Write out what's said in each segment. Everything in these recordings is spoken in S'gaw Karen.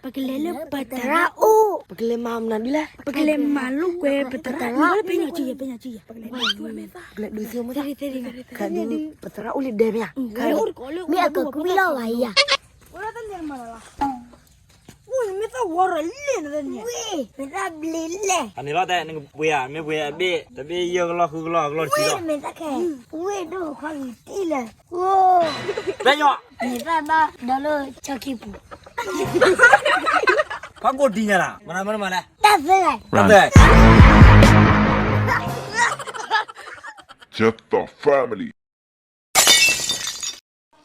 ပကလဲၤလၢပသရၣ်အိၣ်, ပကလဲၤမၤမနုၤဒ်လဲၣ်, ပကလဲၤမၤလိာ်ကွဲပသရၣ်, ပညီစုယဲ, ပညီစုယဲ, ပကလဲၤဒုးသ့မ့ၢ်သၣ်, ပသရၣ်အိၣ်လၢဒဲမ့ၢ်ဧါ, မ့ၢ်အကကွံလီၤဝဲယၤ, မ့ၢ်သၣ်ဝီရလဲၣ်န့ၣ်, မ့ၢ်သၣ်ဘျ့လဲၣ်, အန့ၣ်လီၤတဲ နကပှ့ၤဧါ, မ့ၢ်ပှ့ၤအဘ့ၣ်, တဘ့ၣ်ယဲၢ်ကလီၢ်ဃုကလီၢ် အကလီၢ်တဆံလီၤ, မ့ၢ်သၣ်ခဲ, ဝ့ၢ်ဒိၣ်ခွါဂံၤတံၢ်လၢ, ပညိၣ်, မ့ၢ်သၣ်ဘၣ်ဒီးလၢဆီခံပူၤ, ဖးကိၣ်တံၢ်ညါလီၤ, မနုၤမနုၤမးလဲၣ်, တၢ်သၢ, တၢ်သၢ, Death of Family.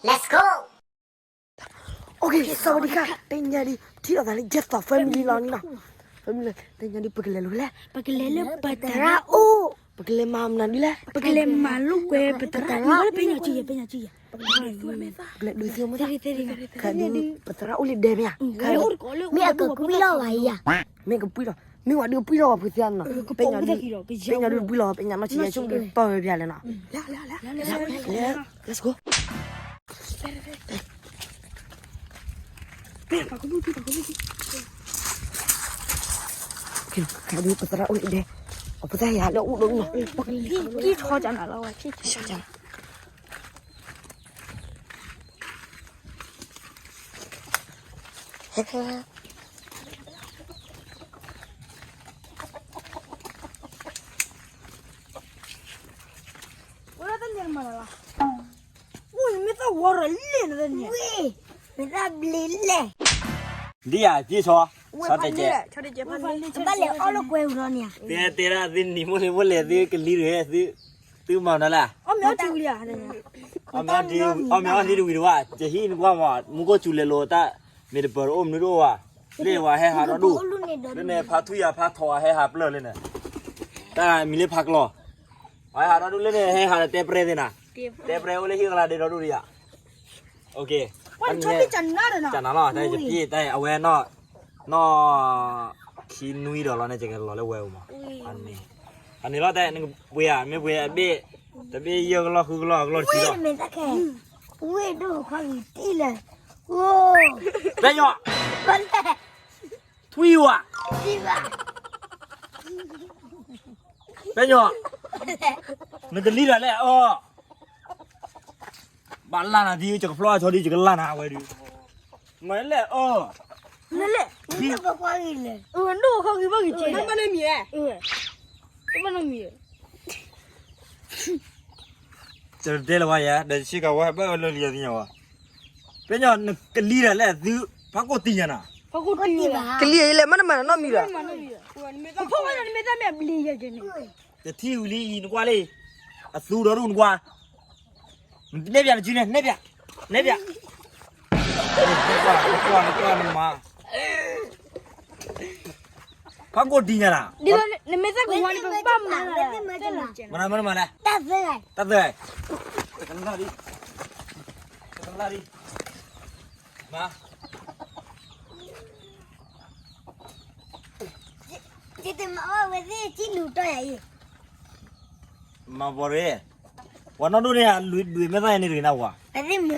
Let's go. Okay, สวัสดีค่ะ, တနံၤညါဒ် ထံၣ်လိာ်သးလၢ Death of Family လီၤန့ၣ်လီၤ, Family တနံၤညါဒ် ပကလဲၤလိာ်လဲၣ်, ပကလဲၤလၢပသရၣ်အိၣ်, ပကလဲၤမၤမနုၤဒ်လဲၣ်, ပကလဲၤမၤလိာ်ကွဲပသရၣ်, ပညီစုယဲ, ပညီစုယဲ, ပကလဲၤဒုးသ့မ့ၢ်သၣ်, ပသရၣ်အိၣ်လၢဒဲမ့ၢ်ဧါ, မ့ၢ်အကကွံလီၤဝဲယၤ, မ့ၢ်ကပှံလီၤ, မ့ၢ်ဝဲဒုးပှံလီၤဝဲဖုသ့ၣ်နီၤ, ပညိၣ်ဒုးပှံလီၤဝဲ ပညိၣ်နီၢ်ဆံးယဲ ဆိကမိၣ်ပၢ်ဝဲဖျါလဲၣ်နီၤ, Let's go. ပသရၣ်အိၣ်လၢဒဲ, အပသရၣ်ယၤလၢအိၣ်ဒိၣ်နီၤ, ကံၣ်ထီၣ်ကနၤလီၤဝဲ, ကံၣ်ထီၣ်ကနၤ မ့ၢ်သၣ်ဝီရလဲၣ်န့ၣ်, မ့ၢ်သၣ်ဘျ့လဲၣ်, ဒ်ယၤက့ၤဆီ, ဆီတကဲး, ဘၣ်လဲၤအီၣ်လၢကွဲအူၤလီၤန့ၣ်, တဲတဲဒၣ်သုနံၤမိၢ်လံၤမိၢ်လဲၣ်သုကလံၤတဂ့ၤ, သုမၤနၤလဲၣ်, အီၣ်မ့ၤအီထံဝံၤလံ, အီၣ်မ့ၤအီထံတဝံၤတဝၣ်, ယဟံၣ်နကွၢ်မး မူခိၣ်စူၤလဲၤလိာ်တၢ်, မ့ၢ်တပၢၤတအိၣ်မနုၤတအိၣ်ဘၣ်, လၢဝဲဟဲဟးဒီဒူၣ်, လၢန့ၣ်ဖါထွံၣ်ယၤဖါထီၣ်ဟဲဟးပျၢၢ်လၢန့ၣ်, တၢ်မံၤလၢဖါကျီ, ဟဲဟးဒီဒူၣ်လၢန့ၣ် ဟဲဟးဒီးတဲပရဲသ့ၣ်နၤ, တဲပရဲအိၣ်လၢဟံၣ်ကလါဒဲဒီဒူၣ်ဒံးယၤ, ကနၤလီၤ, တၢ်ယပံၣ်တၢ်အဝဲ, နီၢ်, ခံနွံဒီးလီၤန့ၣ် ယကလီၤလၢဝဲအူမး, အန့ၣ်လီၤတဲ နကပှ့ၤဧါ, မ့ၢ်ပှ့ၤအဘ့ၣ်, တဘ့ၣ်ယဲၢ်ကလီၢ်ဃုကလီၢ် အကလီၢ်တဆံလီၤ, ဝ့ၢ်ဒိၣ်ခွါဂံၤတံၢ်လၢ, ပညိၣ်, ထွံၣ်ဝါ, ပညိၣ်, နကလံၤတၢ်လဲၣ်အီၣ်, ဘၣ်လၢ်နၤဒ် ယကဖျီအဆီဒ် ယကလၢ်နၤဝဲဒုး, မ့ၢ်လဲၣ်အီၣ်, နလဲၣ်, ဒိၣ်ခွါဂံၤလဲၣ်, ဒိၣ်ခွါဂံၤဘၣ်ဂံၤကဲ, ဘၣ်နမံၤ, ဘၣ်နမံၤ တတဲလၢၤဝဲယၤ ဒီးဆ့ကၤဝဲ ဘၣ်အၢၣ်လၢလံၤသ့ၣ်ညါဝဲ, ပညိၣ် နကလံၤတၢ်လဲၣ်သု, ဖးကိၣ်တံၢ်ညါနၤ, ကလံၤအံၤလဲၣ် မ့ၢ်နမၤနီတမံၤဒီး, ယထံၣ်ဝံၤလံအံၤ နကွၢ်လံ, အသူဒီဒူၣ်နကွၢ်, နဲၣ်ပၠးနစုန့ၣ် နဲၣ်ပၠး, နဲၣ်ပၠး, နကွၢ် နကွၢ် နကွၢ်နမါ ဖးကိၣ်တံၢ်ညါနၤ, နမ့ၢ်သၣ်ကဝါန့ၣ် ပကဘၣ်မၤ, မနုၤမနုၤမးလဲၣ်, တၢ်သၢ, တၢ်သၢ, တကလၢ်ဒံး, တကလၢ်ဒံး, မၤ, ယတမၤအီၣ်ဝဲသ့ၣ် ထံလူၤတီၢ်ယၤအံၤ, မၤပှၤရ့, ပှၤနီၢ်ဒိၣ်န့ၣ် အလွံၢ်ဒွံၣ်မ့ၢ်သၣ်န့ၣ်တဂ့ၤနဝၤ, ပှၤ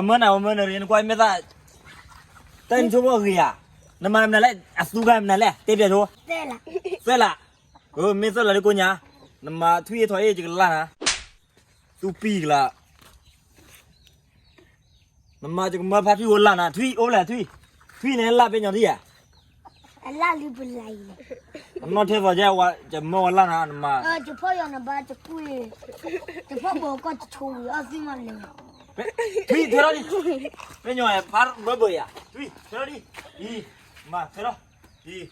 မၢနၤ ပှၤမၢနၤရ့ နကွၢ်မ့ၢ်သၣ်, တၢ်နဆိကမိၣ်ဂ့ၤဧါ, နမၤမနုၤလဲၣ် အသူဂၤမနုၤလဲၣ် တဲပျးဆိ, သၢလး, မ့ၢ်သၢလးလၢကိညါ, နမၤထွံၣ်အ့ၣ်ထီၣ်အ့ၣ် ယကလၢ်နၤ, သူပံၤကလၢ် နမၤယကမၢဖါထွံၣ်အိၣ်လၢ်နၤ ထွံၣ်အိၣ်လဲၣ်ထွံၣ်, ထွံၣ်န့ၣ်လၢ်ပညိၣ်ဒံးဧါ, အလၢ်လံပလၢ်အံၤ, အနီၢ်ထဲသိးကဲဝဲ ယမၢဝဲလၢ်နၤ နမၤ, ယဖီၣ်ယီၤနဘါယကွံာ်, ယဖီၣ်ဘီကီၢ်တဆိအီၣ်သံမးလဲၣ်, ထွံၣ်ထွဲထီၣ်ဒံး, ပညိၣ်ဖးဘၢဘၢယၤ, ထွံၣ်ထွဲထီၣ်ဒံး, အံၤ, မၤထွဲထီၣ်,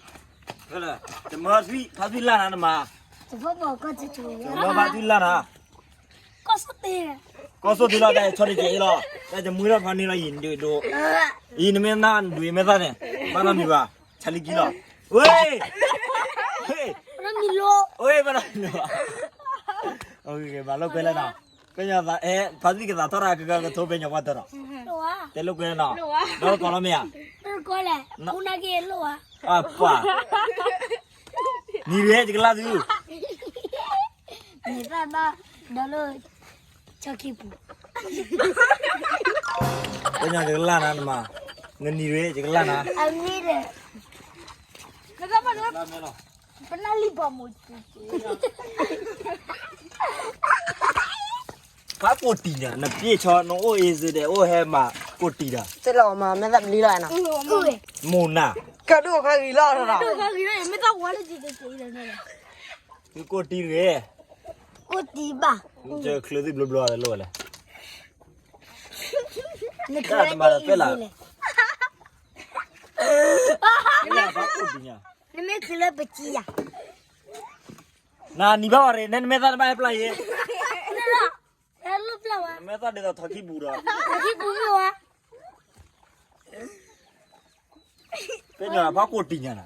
အံၤ, ယမၢထွံၣ် ဖါထွံၣ်လၢ်နၤနမၤ, ယမၢဖါထွံၣ်လၢ်နၤ ကီၢ်ဆိၣ်တ့လီၤ တၢ်ဆီတကဲအံၤလီၤ, တၢ်ယမွံထီၣ်ဖးန့ၢ်လီၤယံၤဒိၣ်ဒိၣ်, အံၤနမ့ၢ်နၢ်ဒွံးမ့ၢ်သၣ်န့ၣ်, ဘၣ်နီတမံၤဘၣ်, ဆါလံကံလီၤ, ဝ့ၢ်, ဝ့ၢ်, ဘၣ်နီတမံၤဘၣ်, ဘၣ်လိာ်ကွဲလၢနၤ, ပညိၣ်သး, ဖါသံၣ်ကသးထီၣ်တၢ်ကကကထိပညိၣ်ပှၢ်တၢၢ်ဒီး, တဲလိာ်ကွဲလၢနၤ, ဒီးကီၢ်လီၤမ့ၢ်ဧါ, အပှၤ, နံၤရ့ယကလၢ်သု မ့ၢ်ဘၣ်ဘၣ်ဒီးလၢ ဆီခံပူၤ, ပညိၣ်ယကလၢ်နၤနမၤ, နနံၤရ့ ယကလၢ်နၤ. အမ့ၢ်ဒီး ပနၢ်လံဘီမူ ဖးကိးတံၢ်ညါ နပျ့ၤဆီ နအိၣ်အ့စ့ဒီး အိၣ်ဟဲမၤကိးတံၢ်ဒီး တလီၤမၤ မ့ၢ်သးပလံၤလီၤနၤ. မိၢ်နၤ ကဒိၣ်ခါဂံၤလီၤဒီး ကိးတံၢ်ရ့ ကိးတံၢ်ဘၣ် ကချုးသ့ၣ်ဘျီဘျီလၢလိၣ်ဝဲလဲၣ်. နချုးသ့ၣ်လဲၣ်. နမ့ၢ်ချုးလၢပကံယၤ နနံၤဘၣ်ဝဲရ့ နနမ့ၢ်သးတဘၣ်ဟဲပျၢ်ယဲ နမ့ၢ်သးဒ်သိးထီၣ်ခံပူၤဒီး ထီၣ်ခံပူၤမ့ၢ်ဝဲ ပ့ၤနီၢ်ဖးကိးတံၢ်ညါနၤ.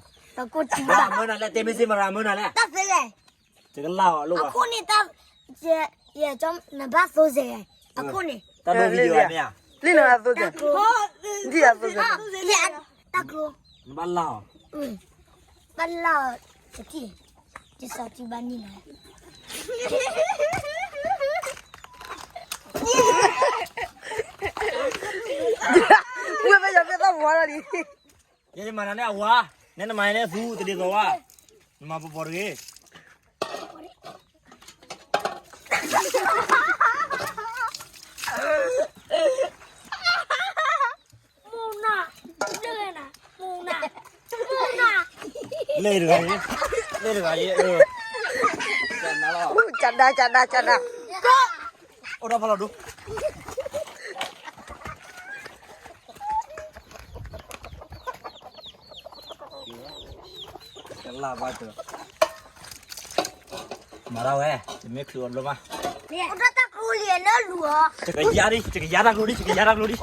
မရၤမၢနၤလဲၣ် တဲမ့ၢ်စ့မရၤမၢနၤလဲၣ်. တၢ်သ့လဲၣ်. ယကလၢ်အီၤလိၣ်ဘၣ်. အခိၣ်န့ၣ်တၢ် နဘၣ်သိစဲး အခိၣ်န့ၣ် တၢ်ဒိၣ်ဝံၤယၤမ့ၢ်ဧါ. လံနၤသိစဲး ဒ်အသိစဲး တၢ်ကျိ နဘၣ်လၢ်အီၤ ဘၣ်လၢ်အီၤ တထံၣ် ယစီၤစုဘၣ်နံၣ်လီၤ. ဝဲမ့ၢ်ယၤမ့ၢ်သးဝါလီၤဒံး ယဲယမၤနၤန့ၣ်အဝါ, နဲနမၤယဲန့ၣ်အသူ တဒ်သိးဘၣ်, နမၤပီၤပီၤတဂ့ၤ. လဲၤတဂၤအံၤ, လဲၤတဂၤအံၤ, ကဒါ ကဒါ ကဒါ. အိၣ်ဒီးဖးလီၤဒိ ကလၢ်ဘၣ်တၢ်, မၤဒၣ်ဝဲ, တမ့ၢ်ချုးအီၤဘျီမး, တကယၤဒံး, တကယၤတၢ်ကျိဒံး, တကယၤတၢ်ကျိဒံး.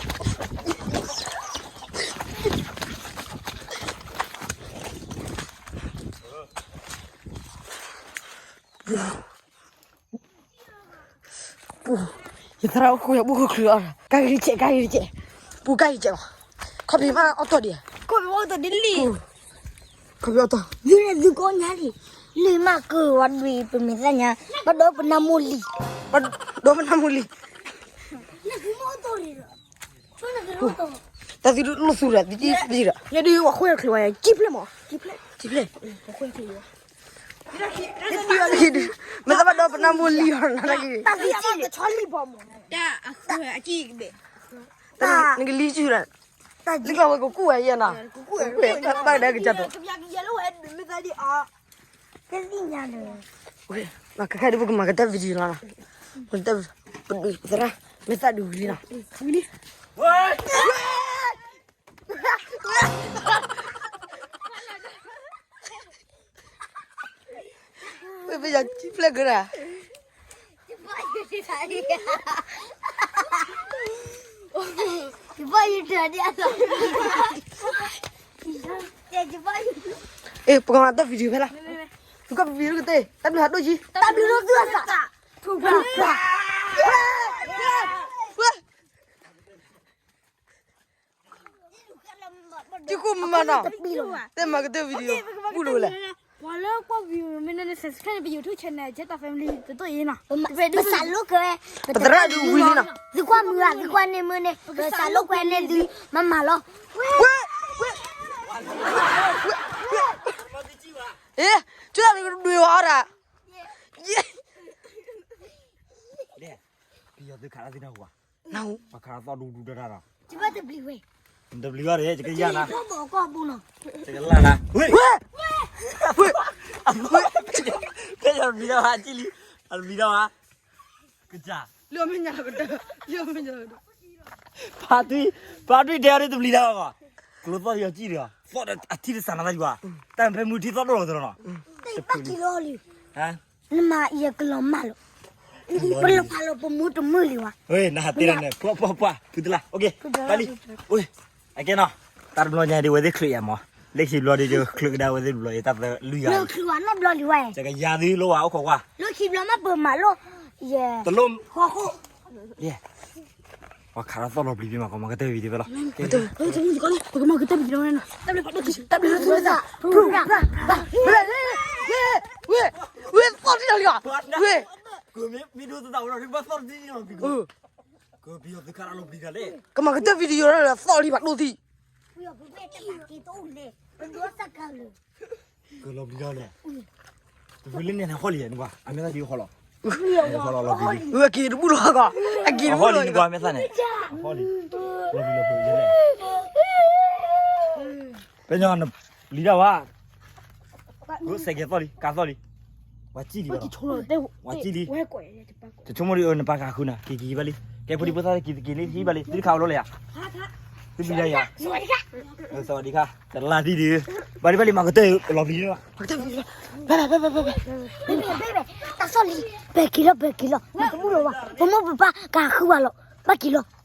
ပူ, ယသရၣ်အိၣ်ခိၣ်ယဘူၣ်ခိၣ်ချုးအီၤ, ကါဂ့ၤတကဲး, ကါဂ့ၤတကဲး, ပူကါဂ့ၤတကဲးလီၤ, ခီၣ်ဖံးမးအီၣ်တီၢ်ဒံး, ခီၣ်ဖံးမးအီၣ်တီၢ်ဒ်လံ, ခီၣ်ဖံးအီၣ်တီၢ်, ဒ်လဲၣ်သုကီၢ်ညါလံ, လံမးကၢဝဲဒွံးပမ့ၢ်သ့ၣ်ညါ, ဘၣ်ဒီးပနၢ်မိၢ်လံ, ဘၣ်ဒီးပနၢ်မိၢ်လံ. တၢ်သုဒုးလိၣ်သူဒီး, ယဲဒုးဝဲဃိချုးဝဲ, ကံဖျဲၣ်မး, ကံဖျဲၣ်, ကံဖျဲၣ်, မ့ၢ်သးဘၣ်ဒီးပနၢ်မိၢ်လံအီၤနၤတၢ်က့ၤ, တၢ်အဃၢအကံၢ်ကဘဲၣ်, နကလံၤစုဒီး, လံကီၢ်ဝဲကကူၣ်ဝဲယဲနၤ, ဘၣ်ကဒါကစၢ်တီၤ ကသ့ၣ်ညါလၢ, ခဲခဲဒုးပကမၤကတၢၢ် video လီၤ, ပကတၢၢ်, ပဒုးသရၣ်, မ့ၢ်သးဒုးဝံၤလံနီၤ, ဝံၤလံ, ဝဲပယီၤကံဖျဲၣ်ကရၢ, ယဘၣ်ယတၢ်ဒ်အလီၤ, ယဘၣ်ယ, အဲ ပကမၤတၢ် video ဖဲလီၤ, သုက video ကတၢၢ်, တၢ်ဘျုးဟးဒိၣ်ကံ, တၢ်ဘျုးဒိၣ်သုအသး, ကံကူမၤနီၤ, တဲမၤကတၢၢ် video ဘူၣ်လိာ်လဲၣ်. ပှၤလၢကွၢ် video မ့ၢ်န့ၣ် subscribe န့ၣ် ပ YouTube channel ကဲတၢ် family တတိၢ်အံၤနီၤ, ပစးလိကဝဲ, ပသရၣ်ဒုးဝံၤလံနီၤ, သုကွၢ်မုာ်ဧါ, သုကွၢ်န့ၢ်မုာ်န့ၣ် ပစးလိကဝဲန့ၣ်သု, မၤမၤလီၤ. ဝဲ, ဝဲ, ဝဲ, အဲ, ကၠိဒၣ်န့ၣ်ကဒွဲၣ်ဝဲအီၤဒၣ်, ယဲ, ပယီၤသုခးလၢသ့ၣ်နီၣ်ဝါ နၢ်ဟူ, ပှၤခးလီၤသီၣ်ဒူဒူတၢ်တၢ်ဒီး, တဘၣ်တဘျီဝဲ, တဘျီဝဲဒီး ယကယၤနၤ, တကလၢ်နၤ, ဝဲ, ဝဲ, ဝဲ, ကဲယၤတဘျီဝဲ, ကံလံ, အတဘျီဝဲ, ကစၢ်, လၢမ့ၢ်ညါကတၢၢ်, လၢမ့ၢ်ညါကတၢၢ်, ဖါတွံၢ်, ဖါတွံၢ်တဲအီၤဒ်တဘျီတၢ်ဘၣ်, ကျိသီၣ်ယီၤကံၢ်ဒီး, သီၣ်အထံတစးနသးယွၤ, တၢ်ဖဲမုၢ်ထံသီၣ်ဒိၣ်လီၤသနီၤ, တၢ်ခံလီၤလံ နမၤယကလီၤမၢ်လီၤ, ပလီၤဖးလီၤပမူတမုာ်လံဝဲ, နဟးတဲဒၣ်န့ၣ် ပှၤပှၤပှၤ ဖုတလၢ်, ဘၣ်လံ, အကဲနီၤ, တၢ်တဘျီညါဒ်ဝဲသ့ၣ်ချုးယၤမး, လၢခံဘျီဒ်ယချုးကဒါဝဲသ့ၣ်တဘျီ ယတၢ်သၢလွံၢ်ဂၤ, ယကယၤသုလိၣ်ဝဲ အိၣ်ခိးကွၢ်, လၢခံဘျီမ့ၢ်ပမၤလိၣ်, တလိၣ်, ပှၤခးလီၤသီၣ်လီၤပျံၤပျံၤမး ကမၤကတၢၢ် video ဖဲလီၤ, ပကမၤကတၢၢ် video ဖဲလီၤ, တၢ်ဘျုး, တၢ်ဘျုး, ဝဲ, ဝဲ, ဝဲသီၣ်တံၢ်လီၤလံ, ဝဲ, မ့ၢ်ဒိၣ်သတးဝဲဒီး ဘၣ်သီၣ်တံၢ်လီၤ, ကမၤကတၢၢ် video လီၤ သီၣ်လံဘၣ်ဒိၣ်သံ, ကလီၤပျံၤဒၣ်လဲၣ်, ပဝဲလၢန့ၣ်ဟီလံ နကွၢ် အမဲာ်သၣ်ဒ်ဟီလီၤ, ဟီလီၤလီၤပျံၤလံ, အက့ၤတဘူၣ်လီၤကီး, အက့ၤတဘူၣ်လီၤ နကွၢ်မဲာ်သၣ်န့ၣ်, ဟီလံ, လီၤပျံၤလီၤပျံၤလဲၣ်, ပညီနပျံၤဒၣ်ဝဲ, စဲးကဲၤသီၣ်လံ ကးသီၣ်လံ, ပှၤစံၣ်လံ, ပှၤစံၣ်လံ, တဆိကမိၣ်ဒ်အၢ နပၢ်ကဟးဃုနၤ က့ၤက့ၤဘၣ်လံ, ကဲဖိဒံဖိသၣ်က့ၤတက့ၤလံ ဟံၣ်ဘၣ်လံ သုတခးအိၣ်လီၤလၢယၤ, သုပျံၤဒၣ်ယၤ, သဝးဒံခါ တလါသံဒံး, ဘၣ်ဒံဘၣ်လံ မၤကတၢၢ် လီၤပျံၤလီၤ, တၢ်သီၣ်လံ, ပဲာ်က့ၤလီၤ ပဲာ်က့ၤလီၤ နတဘူၣ်လီၤဘၣ် ပမိၢ်ပပၢ်ကဟးဃုဘၣ်လီၤ ဘၣ်က့ၤလီၤ